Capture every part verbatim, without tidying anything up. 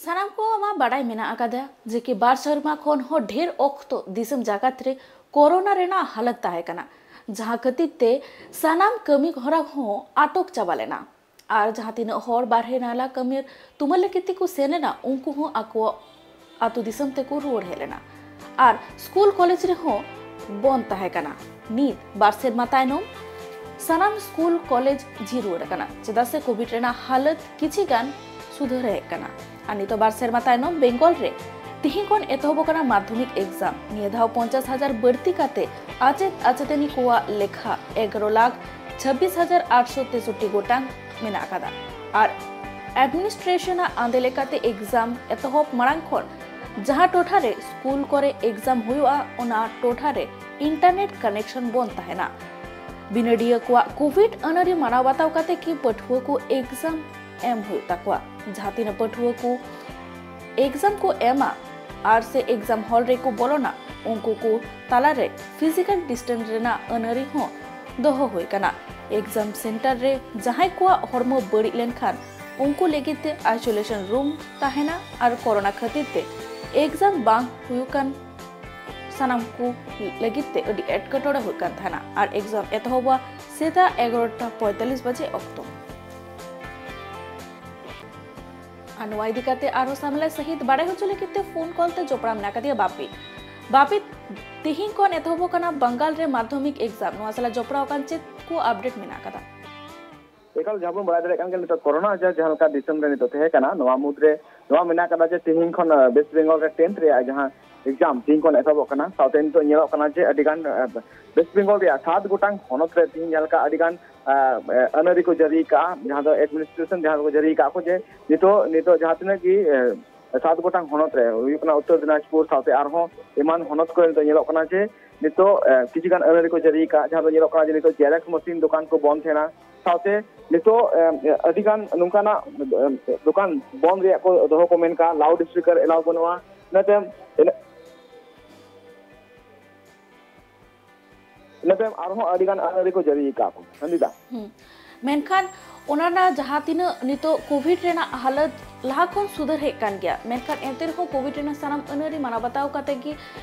ᱥᱟᱱᱟᱢ ᱠᱚᱣᱟᱜ ᱢᱟ ᱵᱟᱰᱟᱭ ᱢᱮᱱᱟᱜ ᱟᱠᱟᱫᱟ ᱡᱮ ᱠᱤ ᱵᱟᱨ ᱥᱮᱨᱢᱟ ᱠᱷᱚᱱ ᱦᱚᱸ ᱰᱷᱮᱨ ᱚᱠᱛᱚ ᱫᱤᱥᱚᱢ ᱡᱟᱠᱟᱛ ᱨᱮ ᱠᱳᱨᱳᱱᱟ ᱨᱮᱱᱟᱜ ᱦᱟᱞᱚᱛ ᱛᱟᱦᱮᱸ ᱠᱟᱱᱟ, ᱡᱟᱦᱟᱸ ᱠᱷᱟᱹᱛᱤᱨ ᱛᱮ ᱥᱟᱱᱟᱢ ᱠᱟᱹᱢᱤ ᱦᱚᱨᱟ ᱦᱚᱸ ᱟᱴᱚᱠ ᱪᱟᱵᱟ ᱞᱮᱱᱟ᱾ ᱟᱨ ᱡᱟᱦᱟᱸ ᱛᱤᱱᱟᱹᱜ ᱦᱚᱲ ᱵᱟᱨᱦᱮ ᱱᱟᱞᱟ ᱠᱟᱹᱢᱤ ᱛᱩᱢᱟᱹᱞ ᱞᱟᱹᱜᱤᱫ ᱛᱮᱠᱚ ᱥᱮᱱ ᱞᱮᱱᱟ, ᱩᱱᱠᱩ ᱦᱚᱸ ᱟᱠᱚ ᱟᱹᱛᱩ ᱫᱤᱥᱚᱢ ᱛᱮᱠᱚ ᱨᱩᱣᱟᱹᱲ ᱦᱮᱡ ᱞᱮᱱᱟ᱾ ᱟᱨ ᱥᱠᱩᱞ ᱠᱚᱞᱮᱡᱽ ᱨᱮᱦᱚᱸ ᱵᱚᱱᱫ ᱛᱟᱦᱮᱸ ᱠᱟᱱᱟ᱾ ᱱᱤᱛ ᱵᱟᱨ ᱥᱮᱨᱢᱟ ᱛᱟᱭᱱᱚᱢ ᱥᱟᱱᱟᱢ ᱥᱠᱩᱞ ᱠᱚᱞᱮᱡᱽ ᱡᱷᱤᱡ ᱨᱩᱣᱟᱹᱲ ᱟᱠᱟᱱᱟ, ᱪᱮᱫᱟᱜ ᱥᱮ ᱠᱳᱵᱷᱤᱰ ᱨᱮᱱᱟᱜ ᱦᱟᱞᱚᱛ ᱠᱤᱪᱷᱤ ᱜᱟᱱ ᱥᱩᱫᱷᱟᱹᱨ ᱦᱮᱡ ᱟᱠᱟᱱᱟ᱾ ᱟᱨ ᱱᱤᱛᱚᱜ ᱵᱟᱨ ᱥᱮᱨᱢᱟ ᱛᱟᱭᱱᱚᱢ ᱵᱮᱝᱜᱚᱞ ᱨᱮ ᱛᱤᱦᱤᱧ ᱠᱷᱚᱱ ᱮᱛᱚᱦᱚᱵ ᱟᱠᱟᱱᱟ ᱢᱟᱫᱽᱫᱷᱚᱢᱤᱠ ᱮᱠᱡᱟᱢ᱾ ᱱᱤᱭᱟᱹ ᱫᱷᱟᱣ ᱯᱚᱧᱪᱟᱥ ᱦᱟᱡᱟᱨ ᱵᱟᱹᱲᱛᱤ ᱠᱟᱛᱮ ᱟᱪᱮᱫ ᱟᱪᱮᱛᱟᱹᱱᱤ ᱠᱚᱣᱟᱜ ᱞᱮᱠᱷᱟ ᱮᱜᱟᱨᱚ ᱞᱟᱠᱷ ᱪᱷᱟᱵᱵᱤᱥ ᱦᱟᱡᱟᱨ ᱟᱴᱥᱚ ᱛᱮᱥᱚᱴᱴᱤ ᱜᱚᱴᱟᱝ ᱢᱮᱱᱟᱜ ᱟᱠᱟᱫᱟ᱾ ᱟᱨ ᱮᱰᱢᱤᱱᱤᱥᱴᱨᱮᱥᱚᱱ ᱟᱜ ᱟᱸᱫᱮ ᱞᱮᱠᱟᱛᱮ ᱮᱠᱡᱟᱢ ᱮᱛᱚᱦᱚᱵ ᱢᱟᱲᱟᱝ ᱠᱷᱚᱱ ᱡᱟᱦᱟᱸ ᱴᱚᱴᱷᱟ ᱨᱮ ᱥᱠᱩᱞ ᱠᱚᱨᱮ ᱮᱠᱡᱟᱢ ᱦᱩᱭᱩᱜᱼᱟ, ᱚᱱᱟ ᱴᱚᱴᱷᱟ ᱨᱮ ᱤᱱᱴᱟᱨᱱᱮᱴ ᱠᱟᱱᱮᱠᱥᱚᱱ ᱵᱚᱱᱫ ᱛᱟᱦᱮᱱᱟ᱾ ᱵᱤᱱᱤᱰᱤᱭᱟᱹ ᱠᱚᱣᱟᱜ ᱠᱳᱵᱷᱤᱰ ᱟᱹᱱᱟᱹᱨᱤ ᱢᱟᱱᱟᱣ ᱵᱟᱛᱟᱣ ᱠᱟᱛᱮ ᱜᱮ ᱯᱟᱹᱴᱷᱩᱣᱟᱹ ᱠᱚ ᱮᱠᱡᱟᱢ ᱮᱢ ᱦᱩᱭᱩᱜ ᱛᱟᱠᱚᱣᱟ᱾ ᱡᱟᱦᱟᱸ ᱛᱤᱱᱟᱹᱜ ᱯᱟᱹᱴᱷᱩᱣᱟᱹ ᱠᱚ ᱮᱠᱡᱟᱢ ᱠᱚ ᱮᱢᱟ ᱟᱨ ᱥᱮ ᱮᱠᱡᱟᱢ ᱦᱚᱞ ᱨᱮᱠᱚ ᱵᱚᱞᱚᱱᱟ, ᱩᱱᱠᱩ ᱠᱚ ᱛᱟᱞᱟᱨᱮ ᱯᱷᱤᱡᱤᱠᱟᱞ ᱰᱤᱥᱴᱮᱱᱥ ᱨᱮᱱᱟᱜ ᱟᱹᱱᱟᱹᱨᱤ ᱦᱚᱸ ᱫᱚᱦᱚ ᱦᱩᱭ ᱟᱠᱟᱱᱟ᱾ ᱮᱠᱡᱟᱢ ᱥᱮᱱᱴᱟᱨ ᱨᱮ ᱡᱟᱦᱟᱸᱭ ᱠᱚᱣᱟᱜ ᱦᱚᱲᱢᱚ ᱵᱟᱹᱲᱤᱡ ᱞᱮᱱᱠᱷᱟᱱ, ᱩᱱᱠᱩ ᱞᱟᱹᱜᱤᱫ ᱛᱮ ᱟᱭᱥᱳᱞᱮᱥᱚᱱ ᱨᱩᱢ ᱛᱟᱦᱮᱱᱟ᱾ ᱟᱨ ᱠᱳᱨᱳᱱᱟ ᱠᱷᱟᱹᱛᱤᱨ ᱛᱮ ᱮᱠᱡᱟᱢ ᱵᱟᱝ ᱦᱩᱭᱩᱜ ᱠᱟᱱ ᱥᱟᱱᱟᱢ ᱠᱚ ᱞᱟᱹᱜᱤᱫ ᱛᱮ ᱟᱹᱰᱤ ᱮᱴᱠᱮᱴᱚᱬᱮ ᱦᱩᱭᱩᱜ ᱠᱟᱱ ᱛᱟᱦᱮᱱᱟ᱾ ᱟᱨ ᱮᱠᱡᱟᱢ ᱮᱛᱚᱦᱚᱵᱚᱜᱼᱟ ᱥᱮᱛᱟᱜ ᱮᱜᱟᱨᱚᱴᱟ ᱯᱚᱸᱭᱛᱟᱞᱞᱤᱥ ᱵᱟᱡᱮ ᱚᱠᱛᱚ᱾ ᱟᱨ ᱱᱚᱣᱟ ᱤᱫᱤ ᱠᱟᱛᱮ ᱟᱨᱦᱚᱸ ᱥᱟᱢᱮᱞᱟᱭ ᱥᱟᱹᱦᱤᱛ ᱵᱟᱲᱟᱭ ᱦᱚᱪᱚ ᱞᱟᱹᱜᱤᱫ ᱛᱮ ᱯᱷᱳᱱ ᱠᱚᱞ ᱛᱮ ᱡᱚᱯᱲᱟᱣ ᱢᱮᱱᱟᱜ ᱟᱠᱟᱫᱮᱭᱟ ᱵᱟᱯᱤ᱾ ᱵᱟᱯᱤ, ᱛᱤᱦᱤᱧ ᱠᱷᱚᱱ ᱮᱛᱚᱦᱚᱵᱚᱜ ᱠᱟᱱᱟ ᱵᱟᱝᱜᱟᱞ ᱨᱮ ᱢᱟᱫᱽᱫᱷᱚᱢᱤᱠ ᱮᱠᱡᱟᱢ, ᱱᱚᱣᱟ ᱥᱟᱞᱟᱜ ᱡᱚᱯᱲᱟᱣ ᱟᱠᱟᱱ ᱪᱮᱫ ᱠᱚ ᱟᱯᱰᱮᱴ ᱢᱮᱱᱟᱜ ᱟᱠᱟᱫᱟ? ᱮᱠᱟᱞ, ᱡᱟᱦᱟᱸ ᱵᱚᱱ ᱵᱟᱲᱟᱭ ᱫᱟᱲᱮᱭᱟᱜ ᱠᱟᱱ ᱜᱮ, ᱱᱤᱛᱚᱜ ᱠᱳᱨᱳᱱᱟ ᱟᱡᱟᱨ ᱡᱟᱦᱟᱸ ᱞᱮᱠᱟ ᱫᱤᱥᱚᱢ ᱨᱮ ᱱᱤᱛᱚᱜ ᱛᱟᱦᱮᱸ ᱠᱟᱱᱟ, ᱱᱚᱣᱟ ᱢᱩᱫᱽᱨᱮ ᱱᱚᱣᱟ ᱢᱮᱱᱟᱜ ᱟᱠᱟᱫᱟ ᱡᱮ ᱛᱤᱦᱤᱧ ᱠᱷᱚᱱ, ᱟᱸ, ᱣᱮᱥᱴ ᱵᱮᱝᱜᱚᱞ ᱨᱮ ᱴᱮᱱᱛᱷ ᱨᱮᱭᱟᱜ ᱡᱟᱦᱟᱸ ᱮᱠᱡᱟᱢ ᱛᱤᱦᱤᱧ ᱠᱷᱚᱱ ᱮᱛᱚᱦᱚᱵᱚᱜ ᱠᱟᱱᱟ᱾ ᱥᱟᱶᱛᱮ ᱱᱤᱛᱚᱜ ᱧᱮᱞᱚᱜ ᱠᱟᱱᱟ ᱡᱮ ᱟᱹᱰᱤ ᱜᱟᱱ, ᱟᱸ, ᱣᱮᱥᱴ ᱵᱮᱝᱜᱚᱞ ᱨᱮᱭᱟᱜ ᱥᱟᱛ ᱜᱚᱴᱟᱝ ᱦᱚᱱᱚᱛ ᱨᱮ ᱛᱤᱦᱤᱧ ᱡᱟᱦᱟᱸ ᱞᱮᱠᱟ ᱟᱹᱰᱤ ᱜᱟᱱ, ᱟᱸ, ᱟᱹᱱ ᱟᱹᱨᱤ ᱠᱚ ᱡᱟᱹᱨᱤ ᱟᱠᱟᱫᱼᱟ, ᱡᱟᱦᱟᱸ ᱫᱚ ᱮᱰᱢᱤᱱᱤᱥᱴᱨᱮᱥᱚᱱ ᱡᱟᱦᱟᱸ ᱠᱚ ᱡᱟᱹᱨᱤ ᱟᱠᱟᱫ ᱠᱚ, ᱡᱮ ᱱᱤᱛᱚᱜ, ᱱᱤᱛᱚᱜ ᱡᱟᱦᱟᱸ ᱛᱤᱱᱟᱹᱜ ᱜᱮ, ᱟᱸ, ᱥᱟᱛ ᱜᱚᱴᱟᱝ ᱦᱚᱱᱚᱛ ᱨᱮ ᱦᱩᱭᱩᱜ ᱠᱟᱱᱟ ᱩᱛᱛᱚᱨ ᱫᱤᱱᱟᱡᱽᱯᱩᱨ, ᱥᱟᱶᱛᱮ ᱟᱨᱦᱚᱸ ᱮᱢᱟᱱ ᱦᱚᱱᱚᱛ ᱠᱚᱨᱮ ᱱᱤᱛᱚᱜ ᱧᱮᱞᱚᱜ ᱠᱟᱱᱟ ᱡᱮ ᱱᱤᱛᱚᱜ, ᱮ, ᱠᱤᱪᱷᱩ ᱜᱟᱱ ᱟᱹᱱ ᱟᱹᱨᱤ ᱠᱚ ᱡᱟᱹᱨᱤ ᱟᱠᱟᱫ, ᱡᱟᱦᱟᱸ ᱫᱚ ᱧᱮᱞᱚᱜ ᱠᱟᱱᱟ ᱡᱮ ᱱᱤᱛᱚᱜ ᱡᱮᱨᱚᱠᱥ ᱢᱮᱥᱤᱱ ᱫᱚᱠᱟᱱ ᱠᱚ ᱵᱚᱱᱫ ᱛᱟᱦᱮᱱᱟ, ᱥᱟᱶᱛᱮ ᱱᱤᱛᱚᱜ, ᱮ, ᱟᱹᱰᱤ ᱜᱟᱱ ᱱᱚᱝᱠᱟᱱᱟᱜ, ᱮ, ᱫᱚᱠᱟᱱ ᱵᱚᱱᱫ ᱨᱮᱭᱟᱜ ᱠᱚ ᱫᱚᱦᱚ ᱠᱚ ᱢᱮᱱ ᱠᱟᱜᱼᱟ, ᱞᱟᱣᱩᱰ ᱥᱯᱤᱠᱟᱨ ᱮᱞᱟᱣ ᱵᱟᱹᱱᱩᱜᱼᱟ᱾ ᱤᱱᱟᱹ ᱛᱟᱭᱚᱢ, ᱤᱱᱟᱹ, ᱤᱱᱟᱹ ᱛᱟᱭᱚᱢ ᱟᱨᱦᱚᱸ ᱟᱹᱰᱤ ᱜᱟᱱ ᱟᱹᱱ ᱟᱹᱨᱤ ᱠᱚ ᱡᱟᱹᱨᱤ ᱟᱠᱟᱫ ᱠᱚ᱾ ᱱᱚᱱᱫᱤᱛᱟ᱾ ᱦᱩᱸ᱾ ᱢᱮᱱᱠᱷᱟᱱ ᱚᱱᱟ ᱨᱮᱱᱟᱜ ᱡᱟᱦᱟᱸ ᱛᱤᱱᱟᱹᱜ ᱱᱤᱛᱚᱜ ᱠᱳᱵᱷᱤᱰ ᱨᱮᱱᱟᱜ ᱦᱟᱞᱚᱛ ᱞᱟᱦᱟ ᱠᱷᱚᱱ ᱥᱩᱫᱷᱟᱹᱨ ᱦᱮᱡ ᱠᱟᱱ ᱜᱮᱭᱟ, ᱢᱮᱱᱠᱷᱟᱱ ᱮᱱᱛᱮ ᱨᱮᱦᱚᱸ ᱠᱳᱵᱷᱤᱰ ᱨᱮᱱᱟᱜ ᱥᱟᱱᱟᱢ ᱟᱹᱱ ᱟᱹᱨᱤ ᱢᱟᱱᱟᱣ ᱵᱟᱛᱟᱣ ᱠᱟᱛᱮ ᱜᱮ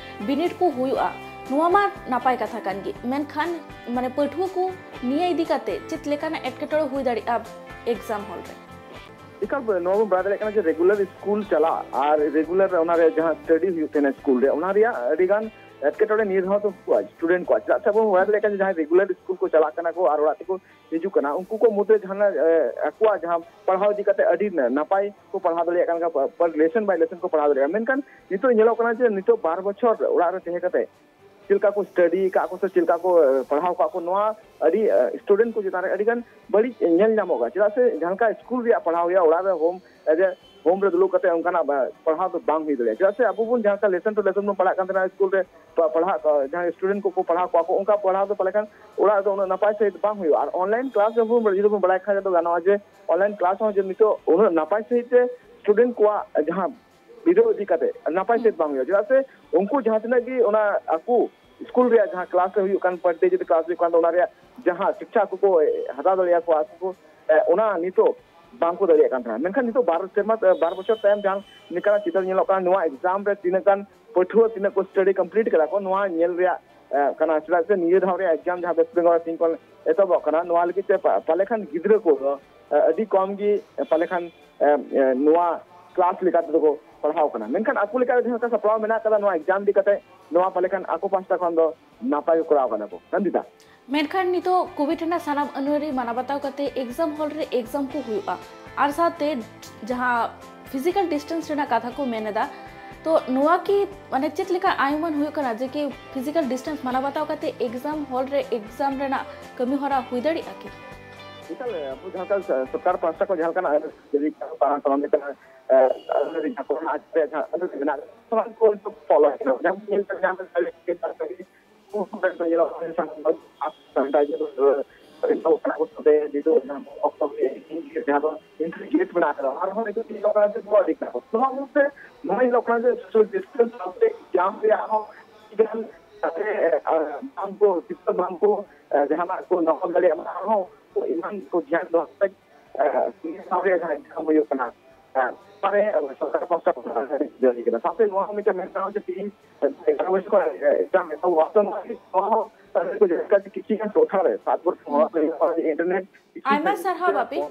ᱵᱤᱱᱤᱰ ᱠᱚ ᱦᱩᱭᱩᱜᱼᱟ, ᱱᱚᱣᱟ ᱢᱟ ᱱᱟᱯᱟᱭ ᱠᱟᱛᱷᱟ ᱠᱟᱱ ᱜᱮ, ᱢᱮᱱᱠᱷᱟᱱ ᱢᱟᱱᱮ ᱯᱟᱹᱴᱷᱩᱣᱟᱹ ᱠᱚ ᱱᱤᱭᱟᱹ ᱤᱫᱤ ᱠᱟᱛᱮ ᱪᱮᱫ ᱞᱮᱠᱟᱱᱟᱜ ᱮᱴᱠᱮᱴᱚᱬᱮ ᱦᱩᱭ ᱫᱟᱲᱮᱭᱟᱜᱼᱟ ᱮᱠᱡᱟᱢ ᱦᱚᱞ ᱨᱮ? ᱮᱠᱟᱞ ᱱᱚᱣᱟ ᱵᱚᱱ ᱵᱟᱲᱟᱭ ᱫᱟᱲᱮᱭᱟᱜ ᱠᱟᱱᱟ ᱡᱮ ᱨᱮᱜᱩᱞᱟᱨ ᱥᱠᱩᱞ ᱪᱟᱞᱟᱜ ᱟᱨ ᱨᱮᱜᱩᱞᱟᱨ ᱚᱱᱟ ᱨᱮ ᱡᱟᱦᱟᱸ ᱥᱴᱟᱰᱤ ᱦᱩᱭᱩᱜ ᱛᱟᱦᱮᱱᱟ ᱥᱠᱩᱞ ᱨᱮ, ᱚᱱᱟ ᱨᱮᱭᱟᱜ ᱟᱹᱰᱤ ᱜᱟᱱ ᱮᱴᱠᱮᱴᱚᱬᱮ ᱱᱤᱭᱟᱹ ᱫᱷᱟᱣ ᱫᱚ ᱦᱩᱭᱩᱜᱼᱟ ᱥᱴᱩᱰᱮᱱᱴ ᱠᱚᱣᱟᱜ᱾ ᱪᱮᱫᱟᱜ ᱥᱮ ᱟᱵᱚ ᱵᱚᱱ ᱵᱟᱲᱟᱭ ᱫᱟᱲᱮᱭᱟᱜ ᱠᱟᱱᱟ ᱡᱮ ᱡᱟᱦᱟᱸᱭ ᱨᱮᱜᱩᱞᱟᱨ ᱥᱠᱩᱞ ᱠᱚ ᱪᱟᱞᱟᱜ ᱠᱟᱱᱟ ᱠᱚ ᱟᱨ ᱚᱲᱟᱜ ᱛᱮᱠᱚ ᱦᱤᱡᱩᱜ ᱠᱟᱱᱟ, ᱩᱱᱠᱩ ᱠᱚ ᱢᱩᱫᱽᱨᱮ ᱡᱟᱦᱟᱸᱱᱟᱜ, ᱮ, ᱟᱠᱚᱣᱟᱜ ᱡᱟᱦᱟᱸ ᱯᱟᱲᱦᱟᱣ ᱤᱫᱤ ᱠᱟᱛᱮ ᱟᱹᱰᱤ ᱱᱟ-, ᱱᱟᱯᱟᱭ ᱠᱚ ᱯᱟᱲᱦᱟᱣ ᱫᱟᱲᱮᱭᱟᱜ ᱠᱟᱱᱟ, ᱯᱟᱨ ᱞᱮᱥᱚᱱ ᱵᱟᱭ ᱞᱮᱥᱚᱱ ᱠᱚ ᱯᱟᱲᱦᱟᱣ ᱫᱟᱲᱮᱭᱟᱜᱼᱟ᱾ ᱢᱮᱱᱠᱷᱟᱱ ᱱᱤᱛᱚᱜ ᱧᱮᱞᱚᱜ ᱠᱟᱱᱟ ᱡᱮ ᱱᱤᱛᱚᱜ ᱵᱟᱨ ᱵᱚᱪᱷᱚᱨ ᱚᱲᱟᱜ ᱨᱮ ᱛᱟᱦᱮᱸ ᱠᱟᱛᱮ ᱪᱮᱫ ᱞᱮᱠᱟ ᱠᱚ ᱥᱴᱟᱰᱤ ᱟᱠᱟᱫ ᱠᱚ ᱥᱮ ᱪᱮᱫ ᱞᱮᱠᱟ ᱠᱚ, ᱮ, ᱯᱟᱲᱦᱟᱣ ᱟᱠᱟᱫ ᱠᱚ, ᱱᱚᱣᱟ ᱟᱹᱰᱤ, ᱮ, ᱥᱴᱩᱰᱮᱱᱴ ᱠᱚ ᱪᱮᱛᱟᱱ ᱨᱮ ᱟᱹᱰᱤ ᱜᱟᱱ ᱵᱟᱹᱲᱤᱡ ᱧᱮᱞ ᱧᱟᱢᱚᱜ ᱠᱟᱱᱟ᱾ ᱪᱮᱫᱟᱜ ᱥᱮ ᱡᱟᱦᱟᱸ ᱞᱮᱠᱟ ᱥᱠᱩᱞ ᱨᱮᱭᱟᱜ ᱯᱟᱲᱦᱟᱣ ᱦᱩᱭᱩᱜᱼᱟ, ᱚᱲᱟᱜ ᱨᱮ ᱦᱳᱢ, ᱮ, ᱡᱮ ᱦᱳᱢ ᱨᱮ ᱫᱩᱲᱩᱵ ᱠᱟᱛᱮ ᱚᱱᱠᱟᱱᱟᱜ ᱵᱟ-, ᱯᱟᱲᱦᱟᱣ ᱫᱚ ᱵᱟᱝ ᱦᱩᱭ ᱫᱟᱲᱮᱭᱟᱜᱼᱟ᱾ ᱪᱮᱫᱟᱜ ᱥᱮ ᱟᱵᱚ ᱵᱚᱱ ᱡᱟᱦᱟᱸ ᱞᱮᱠᱟ ᱞᱮᱥᱚᱱ ᱴᱩ ᱞᱮᱥᱚᱱ ᱵᱚᱱ ᱯᱟᱲᱦᱟᱜ ᱠᱟᱱ ᱛᱟᱦᱮᱱᱟ ᱥᱠᱩᱞ ᱨᱮ, ᱯᱟ-, ᱯᱟᱲᱦᱟᱜ, ᱟ, ᱡᱟᱦᱟᱸ ᱥᱴᱩᱰᱮᱱᱴ ᱠᱚᱠᱚ ᱯᱟᱲᱦᱟᱣ ᱠᱚᱣᱟ ᱠᱚ, ᱚᱱᱠᱟ ᱯᱟᱲᱦᱟᱣ ᱫᱚ ᱯᱟᱞᱮ ᱠᱷᱟᱱ ᱚᱲᱟᱜ ᱨᱮᱫᱚ ᱩᱱᱟᱹᱜ ᱱᱟᱯᱟᱭ ᱥᱟᱺᱦᱤᱡ ᱵᱟᱝ ᱦᱩᱭᱩᱜᱼᱟ᱾ ᱟᱨ ᱚᱱᱞᱟᱭᱤᱱ ᱠᱞᱟᱥ ᱡᱚᱠᱷᱚᱱ ᱵᱚᱱ, ᱡᱩᱫᱤ ᱵᱚᱱ ᱵᱟᱲᱟᱭ ᱠᱷᱟᱱ ᱫᱚ ᱜᱟᱱᱚᱜᱼᱟ ᱡᱮ ᱚᱱᱞᱟᱭᱤᱱ ᱠᱞᱟᱥ ᱦᱚᱸ ᱡᱮ ᱱᱤᱛᱚᱜ ᱩᱱᱟᱹᱜ ᱱᱟᱯᱟᱭ ᱥᱟᱺᱦᱤᱡ ᱛᱮ ᱥᱴᱩᱰᱮᱱᱴ ᱠᱚᱣᱟᱜ ᱡᱟᱦᱟᱸ ᱵᱤᱰᱟᱹᱣ ᱤᱫᱤ ᱠᱟᱛᱮ ᱱᱟᱯᱟᱭ ᱥᱟᱺᱦᱤᱡ ᱵᱟᱝ ᱦᱩᱭᱩᱜᱼᱟ᱾ ᱪᱮᱫᱟᱜ ᱥᱮ ᱩᱱᱠᱩ ᱡᱟᱦᱟᱸ ᱛᱤᱱᱟᱹᱜ ᱜᱮ ᱚᱱᱟ ᱟᱠᱚ ᱥᱠᱩᱞ ᱨᱮᱭᱟᱜ ᱡᱟᱦᱟᱸ ᱠᱞᱟᱥ ᱨᱮ ᱦᱩᱭᱩᱜ ᱠᱟᱱ, ᱯᱟᱨ ᱰᱮ ᱡᱩᱫᱤ ᱠᱞᱟᱥ ᱦᱩᱭᱩᱜ ᱠᱟᱱ, ᱚᱱᱟ ᱨᱮᱭᱟᱜ ᱡᱟᱦᱟᱸ ᱥᱤᱠᱪᱷᱟ ᱟᱠᱚ ᱠᱚ ᱦᱟᱛᱟᱣ ᱫᱟᱲᱮᱭᱟᱠᱚᱣᱟ ᱟᱠᱚ ᱠᱚ, ᱮ, ᱚᱱᱟ ᱱᱤᱛᱚᱜ ᱵᱟᱝ ᱠᱚ ᱫᱟᱲᱮᱭᱟᱜ ᱠᱟᱱ ᱛᱟᱦᱮᱱᱟ᱾ ᱢᱮᱱᱠᱷᱟᱱ ᱱᱤᱛᱚᱜ ᱵᱟᱨ ᱥᱮᱨᱢᱟ, ᱮ, ᱵᱟᱨ ᱵᱚᱪᱷᱚᱨ ᱛᱟᱭᱚᱢ ᱡᱟᱦᱟᱸ ᱞᱮᱠᱟᱱᱟᱜ ᱪᱤᱛᱟᱹᱨ ᱧᱮᱞᱚᱜ ᱠᱟᱱᱟ, ᱱᱚᱣᱟ ᱮᱠᱡᱟᱢ ᱨᱮ ᱛᱤᱱᱟᱹᱜ ᱜᱟᱱ ᱯᱟᱹᱴᱷᱩᱣᱟᱹ ᱛᱤᱱᱟᱹᱜ ᱠᱚ ᱥᱴᱟᱰᱤ ᱠᱚᱢᱯᱞᱤᱴ ᱠᱟᱫᱟ ᱠᱚ, ᱱᱚᱣᱟ ᱧᱮᱞ ᱨᱮᱭᱟᱜ, ᱮ, ᱠᱟᱱᱟ᱾ ᱪᱮᱫᱟᱜ ᱥᱮ ᱱᱤᱭᱟᱹ ᱫᱷᱟᱣ ᱨᱮᱭᱟᱜ ᱮᱠᱡᱟᱢ ᱡᱟᱦᱟᱸ ᱣᱮᱥᱴ ᱵᱮᱝᱜᱚᱞ ᱨᱮ ᱛᱤᱦᱤᱧ ᱠᱷᱚᱱ ᱮᱛᱚᱦᱚᱵᱚᱜ ᱠᱟᱱᱟ, ᱱᱚᱣᱟ ᱞᱟᱹᱜᱤᱫ ᱛᱮ ᱯᱟ-, ᱯᱟᱞᱮ ᱠᱷᱟᱱ ᱜᱤᱫᱽᱨᱟᱹ ᱠᱚ, ᱮ, ᱟᱹᱰᱤ ᱠᱚᱢ ᱜᱮ, ᱮ, ᱯᱟᱞᱮ ᱠᱷᱟᱱ, ᱮ, ᱮ, ᱱᱚᱣᱟ ᱠᱞᱟᱥ ᱞᱮᱠᱟ ᱛᱮᱫᱚ ᱠᱚ ᱯᱟᱲᱦᱟᱣ ᱠᱟᱱᱟ᱾ ᱢᱮᱱᱠᱷᱟᱱ ᱟᱠᱚ ᱞᱮᱠᱟ ᱡᱟᱦᱟᱸ ᱞᱮᱠᱟ ᱥᱟᱯᱲᱟᱣ ᱢᱮᱱᱟᱜ ᱠᱟᱫᱟ ᱱᱚᱣᱟ ᱮᱠᱡᱟᱢ ᱤᱫᱤ ᱠᱟᱛᱮ, ᱱᱚᱣᱟ ᱯᱟᱞᱮ ᱠᱷᱟᱱ ᱟᱠᱚ ᱯᱟᱦᱴᱟ ᱠᱷᱚᱱ ᱫᱚ ᱱᱟᱯᱟᱭ ᱜᱮ ᱠᱚᱨᱟᱣ ᱠᱟᱱᱟ ᱠᱚ᱾ ᱱᱚᱱᱫᱤᱛᱟ᱾ ᱢᱮᱱᱠᱷᱟᱱ ᱱᱤᱛᱚᱜ ᱠᱳᱵᱷᱤᱰ ᱨᱮᱱᱟᱜ ᱥᱟᱱᱟᱢ ᱟᱹᱱᱟᱹᱨᱤ ᱢᱟᱱᱟᱣ ᱵᱟᱛᱟᱣ ᱠᱟᱛᱮ ᱮᱠᱡᱟᱢ ᱦᱚᱞ ᱨᱮ ᱮᱠᱡᱟᱢ ᱠᱚ ᱦᱩᱭᱩᱜᱼᱟ, ᱟᱨ ᱥᱟᱶᱛᱮ ᱡᱟᱦᱟᱸ ᱯᱷᱤᱡᱤᱠᱮᱞ ᱰᱤᱥᱴᱮᱱᱥ ᱨᱮᱱᱟᱜ ᱠᱟᱛᱷᱟ ᱠᱚ ᱢᱮᱱ ᱮᱫᱟ, ᱛᱚ ᱱᱚᱣᱟ ᱠᱤ ᱢᱟᱱᱮ ᱪᱮᱫ ᱞᱮᱠᱟ ᱟᱭᱩᱢᱟᱹᱱ ᱦᱩᱭᱩᱜ ᱠᱟᱱᱟ ᱡᱮ ᱠᱤ ᱯᱷᱤᱡᱤᱠᱮᱞ ᱰᱤᱥᱴᱮᱱᱥ ᱢᱟᱱᱟᱣ ᱵᱟᱛᱟᱣ ᱠᱟᱛᱮ ᱮᱠᱡᱟᱢ ᱦᱚᱞ ᱨᱮ ᱮᱠᱡᱟᱢ ᱨᱮᱱᱟᱜ ᱠᱟᱹᱢᱤ ᱦᱚᱨᱟ ᱦᱩᱭ ᱫᱟᱲᱮᱭᱟᱜᱼᱟ ᱠᱤ? ᱮᱠᱟᱞ, ᱟᱵᱚ ᱡᱟᱦᱟᱸ ᱞᱮᱠᱟ ᱥᱚᱨᱠᱟᱨ ᱯᱟᱦᱴᱟ ᱠᱷᱚᱱ ᱡᱟᱦᱟᱸ ᱞᱮᱠᱟᱱᱟᱜ ᱟᱹᱱ ᱟᱹᱨᱤ ᱠᱟᱱᱟ, ᱯᱟᱲᱦᱟᱣ ᱥᱟᱱᱟᱢ ᱞᱮᱠᱟᱱᱟᱜ, ᱮ, ᱟᱹᱱ ᱟᱹᱨᱤ ᱡᱟᱦᱟᱸ ᱠᱚᱨᱮᱱᱟᱜ ᱟᱡ ᱛᱮ ᱡᱟᱦᱟᱸ ᱟᱹᱱ ᱟᱹᱨᱤ ᱢᱮᱱᱟᱜ ᱟᱠᱟᱫᱟ, ᱥᱟᱱᱟᱢ ᱠᱚ ᱱᱤᱛᱚᱜ ᱯᱷᱚᱞᱳ ᱦᱩᱭᱩᱜ ᱠᱟᱱᱟ᱾ ᱡᱟᱦᱟᱸ ᱵᱚᱱ ᱧᱮᱞ ᱠᱟᱱᱟ, ᱡᱟᱦᱟᱸ ᱵᱚᱱ ᱧᱮᱞ ᱠᱟᱱᱟ, ᱩᱱᱠᱩ ᱠᱚ ᱧᱮᱞᱚᱜ ᱠᱟᱱᱟ, ᱥᱟᱱᱟᱢ ᱥᱟᱱᱤᱴᱟᱭᱡᱟᱨ ᱠᱟᱱᱟ ᱠᱚ, ᱛᱚᱵᱮ ᱱᱤᱛᱚᱜ ᱡᱟᱦᱟᱸ ᱚᱠᱛᱚ ᱨᱮ ᱡᱟᱦᱟᱸ ᱫᱚ ᱮᱱᱴᱨᱤ ᱜᱮᱴ ᱢᱮᱱᱟᱜ ᱟᱠᱟᱫᱟ, ᱟᱨᱦᱚᱸ ᱱᱤᱛᱚᱜ ᱧᱮᱞᱚᱜ ᱠᱟᱱᱟ ᱡᱮ ᱱᱚᱣᱟ ᱫᱤᱠ ᱠᱟᱱᱟ᱾ ᱱᱚᱣᱟ ᱢᱚᱫᱽᱫᱷᱮ ᱱᱚᱣᱟ ᱧᱮᱞᱚᱜ ᱠᱟᱱᱟ ᱡᱮ ᱥᱳᱥᱟᱞ ᱰᱤᱥᱴᱮᱱᱥ ᱥᱟᱶᱛᱮ ᱮᱠᱡᱟᱢ ᱨᱮᱭᱟᱜ ᱦᱚᱸ ᱟᱹᱰᱤ ᱜᱟᱱ ᱡᱟᱛᱮ, ᱮ, ᱵᱟᱝ ᱠᱚ, ᱥᱤᱠᱠᱷᱟ ᱵᱟᱝ ᱠᱚ, ᱮ, ᱡᱟᱦᱟᱱᱟᱜ ᱠᱚ ᱱᱚᱠᱚᱞ ᱫᱟᱲᱮᱭᱟᱜ ᱢᱟ, ᱟᱨᱦᱚᱸ ᱮᱢᱟᱱ ᱠᱚ ᱫᱷᱮᱭᱟᱱ ᱫᱚᱦᱚ ᱠᱟᱛᱮ, ᱮ, ᱥᱟᱶᱛᱮ ᱡᱟᱦᱟᱸ exam ᱦᱩᱭᱩᱜ ᱠᱟᱱᱟ, ᱮ, ᱢᱟᱱᱮ ᱥᱚᱨᱠᱟᱨ ᱯᱟᱦᱴᱟ ᱠᱷᱚᱱ ᱡᱟᱹᱨᱤ ᱠᱟᱱᱟ᱾ ᱥᱟᱶᱛᱮ ᱱᱚᱣᱟ ᱦᱚᱸ ᱢᱤᱫᱴᱟᱝ ᱢᱮᱱ ᱜᱟᱱᱚᱜᱼᱟ ᱡᱮ ᱛᱮᱦᱮᱧ ᱮᱜᱟᱨᱚ ᱵᱚᱪᱷᱚᱨ ᱠᱷᱚᱱ exam ᱮᱛᱚᱦᱚᱵ ᱛᱚ ᱱᱚᱣᱟ ᱦᱚᱸ ᱠᱤᱪᱷᱩ ᱜᱟᱱ ᱴᱚᱴᱷᱟ ᱨᱮ ᱥᱟᱛ ᱵᱚᱪᱷᱚᱨ ᱦᱚᱲᱟᱜ ᱫᱚ ᱧᱮᱞᱚᱜ ᱠᱟᱱᱟ ᱡᱮ internet ᱟᱭᱢᱟ ᱥᱟᱨᱦᱟᱣ ᱵᱟᱯᱤ᱾